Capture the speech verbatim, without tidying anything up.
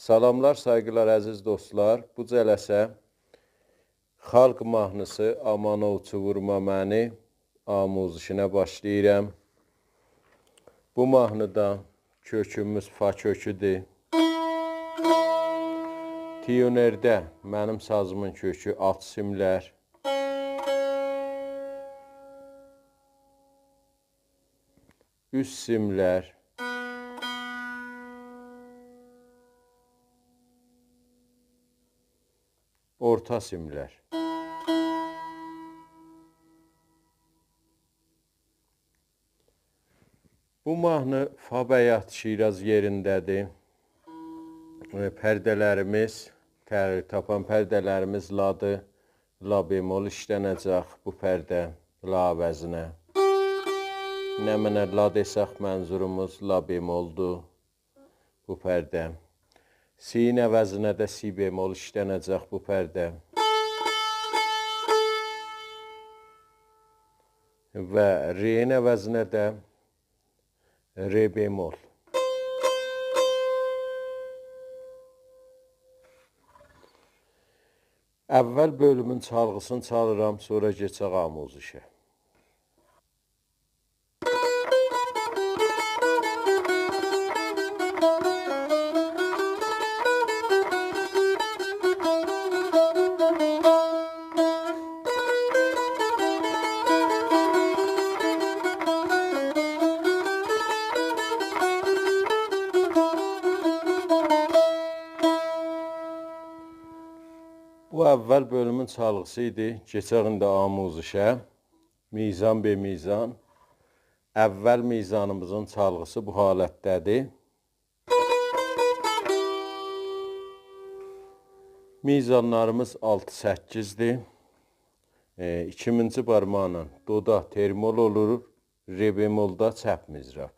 سلاملار، سایغیلار، عزیز دوستلار. بو جلسه خالق ماهنی‌سی «آمان اووچو وورما منی» آموزشینه باشلاییرام. بو ماهنیدا کؤکوموز فا کؤکودور. تیونرده منیم سازیمین کؤکو آلت سیملر، اوست سیملر، اورتا سیملر. بو ماهنی فا بیات شیراز یئرینده‌دیر. ائ، پرده‌لریمیز، تغییر تاپان پرده‌لریمیز لادی، لا بمل ایشلنه‌جک بو پرده، لا عوضینه. نمنه لا دئسک، منظوروموز لا بملدور بو پرده. سی‌نین عوضینه ده سی بمل ایشلنه‌جک بو پرده. و رئنین عوضینه ده ر بمل. اول بؤلومون چالغیسینی چالیرام، سونرا کئچک آموزشه. بو اول بؤلومون چالغیسی ایدی. کئچک ایندی آموزشه. میزان به میزان. اول میزانیمیزین چالغیسی بو حالتده‌دیر. میزانلاریمیز آلتی سککیزدیر. ائ، ایکیمینجی بارماقلا دودا ترمول اولور، ر بملدا چپ مضراب.